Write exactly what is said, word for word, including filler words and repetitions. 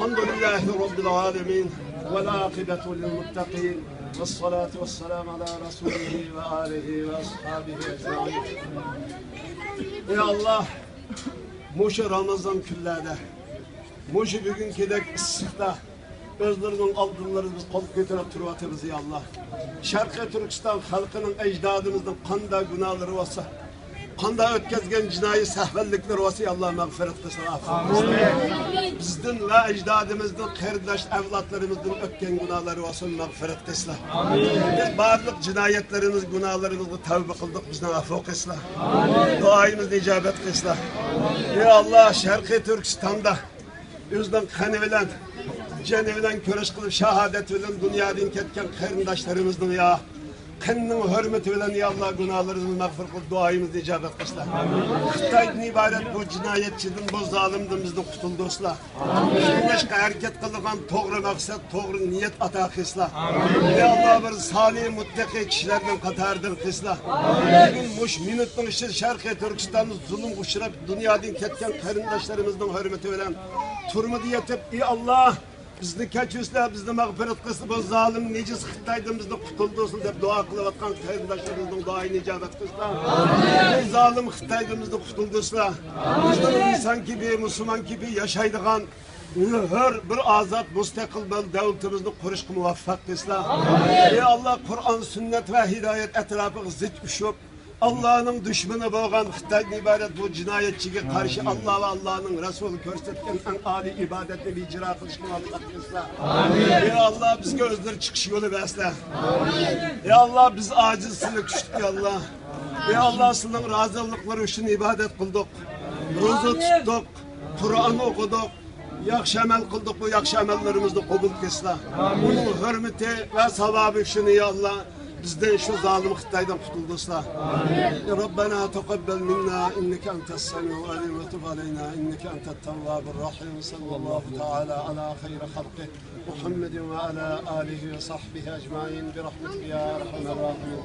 الحمد لله رب العالمين، والعاقبة للمتقين، والصلاة والسلام على رسوله وآله وأصحابه أجمعين. يا الله، مۇشۇ رامىزان كۈنلەردە، مۇشۇ بۈگۈنكىدەك ئىسسىقتا، ئۆزلىرىنىڭ ئالدىنلىرىدا بىز قول كۆتۈرۈپ تۇرۇۋاتىمىز، يا ئاللا. شەرقىي تۈركىستان خەلقىنىڭ، ئەجدادىمىزنىڭ قانداق گۇناھلىرى بولسا، قانداق ئۆتكەزگەن جىنايى سەھۋەنلىكلىرى بولسا، يا ئاللا، مەغپىرەت قىلسۇن، ئاپۇ قىلسۇن. بىزدىن ۋە ئەجدادىمىزدىن، قېرىنداش ئەۋلادلىرىمىزدىن ئۆتكەن گۇناھلىرى بولسا، مەغپىرەت قىلسۇن. بىز بارلىق جىنايەتلىرىمىز، گۇناھلىرىمىزغا تەۋبە قىلدۇق، بىزنى ئاپۇ قىلسۇن. دۇئايىمىزنى ئىجابەت قىلسۇن. يا ئاللا، شەرقىي تۈركىستاندا ئۆزىنىڭ قېنى بىلەن، جېنى بىلەن كۈرەش قىلىپ، شاھادەت بىلەن دۇنيادىن كەتكەن قېرىنداشلىرىمىزنىڭ، يا، قېنىنىڭ ھۆرمىتى بىلەن، يا ئاللا، گۇناھلىرىمىزنى مەغپىرەت قىلىپ، دۇئايىمىزنى ئىجابەت قىلسىلا. خىتايدىن ئىبارەت بۇ جىنايەتچىدىن، بۇ زالىمدىن بىزنى قۇتۇلدۇرسىلا. بىزنىڭ ھەرىكەت قىلىدىغان توغرا مەقسەت، توغرا نىيەت ئاتا قىلسىلا. يا ئاللا، بىر سالىھ، مۇتتەقىي كىشىلەرنىڭ قاتارىدىن قىلسىلا. بۈگۈن مۇشۇ مىنۇتنىڭ ئىچىدە شەرقىي تۈركىستاندا زۇلۇمغا ئۇچراپ، دۇنيادىن كەتكەن قېرىنداشلىرىمىزنىڭ ھۆرمىتى بىلەن تۈرمىدە يېتىپ، ئى ئاللا، بىزنى كەچۈرسىلە، بىزنى مەغپىرەت قىلسىلە، بۇ زالىم نىجىس خىتايدىن بىزنى قۇتۇلدۇرسىلا دەپ دۇئا قىلىۋاتقان قېرىنداشلىرىمىزنىڭ دۇئايىنى ئىجابەت قىلسىلا. بۇ زالىم خىتايدىن بىزنى قۇتۇلدۇرسىلا. بىزنىڭ ئىنسان كىبى، مۇسۇلمان كىبى ياشايدىغان، ھۆر بىر ئازاد مۇستەقىل بىر دۆلىتىمىزنى قۇرۇشقا مۇۋەپپەق قىلسىلا. ئى ئاللا، قۇرئان، سۈننەت ۋە ھىدايەت ئەتراپىغا زىت چۈشۈپ، ئاللانىڭ دۈشمىنى بولغان خىتايدىن ئىبارەت بۇ جىنايەتچىگە قارشى ئاللا ۋە ئاللانىڭ رەسۇلى كۆرسەتكەن ئەڭ ئالىي ئىبادەتنى بىر ئىجرا قىلىشقا مۇۋەپپەق قىلسىلا. ئى ئاللا، بىزگە ئۆزلىرى چىقىش يولى بەرسىلە. ئى ئاللا، بىز ئاجىز، سىلەر كۈچلۈك، ئى ئاللا. ئى ئاللا، سىلەرنىڭ رازىلىقلىرى ئۈچۈن ئىبادەت قىلدۇق، روزا تۇتتۇق، قۇرئان ئوقۇدۇق، ياخشى ئەمەل قىلدۇق، بۇ ياخشى ئەمەللىرىمىزنى قوبۇل قىلسىلا. ئۇنىڭ ھۆرمىتى ۋە ساۋابى ئۈچۈن، يا ئاللا، بىزدىن شۇ زالىم خىتايدىن قۇتۇلدۇرسىلا. ربنا تقبل منا إنك أنت السميع العليم وتب علينا إنك أنت التواب الرحيم. صلى الله تعالى على خير خلقه محمد وعلى آله وصحبه أجمعين برحمتك يا أرحم الراحمين.